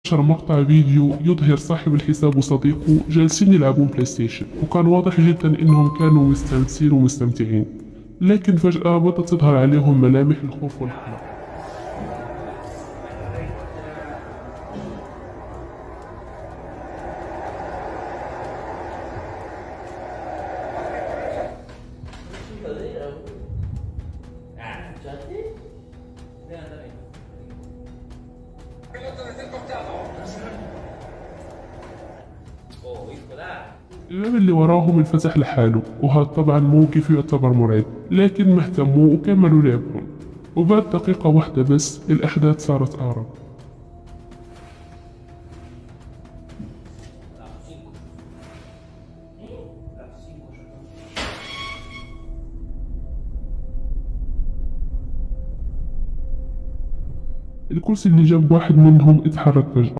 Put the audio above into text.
نشر مقطع فيديو يظهر صاحب الحساب وصديقه جالسين يلعبون بلاي ستيشن، وكان واضح جدا انهم كانوا مستانسين ومستمتعين، لكن فجأة بدأت تظهر عليهم ملامح الخوف والقلق. الباب اللي وراهم انفتح لحاله، وهذا طبعا موقف يعتبر مرعب، لكن ما اهتموا وكملوا لعبهم. وبعد دقيقة واحدة بس الأحداث صارت أغرب. الكرسي اللي جنب واحد منهم اتحرك فجأة.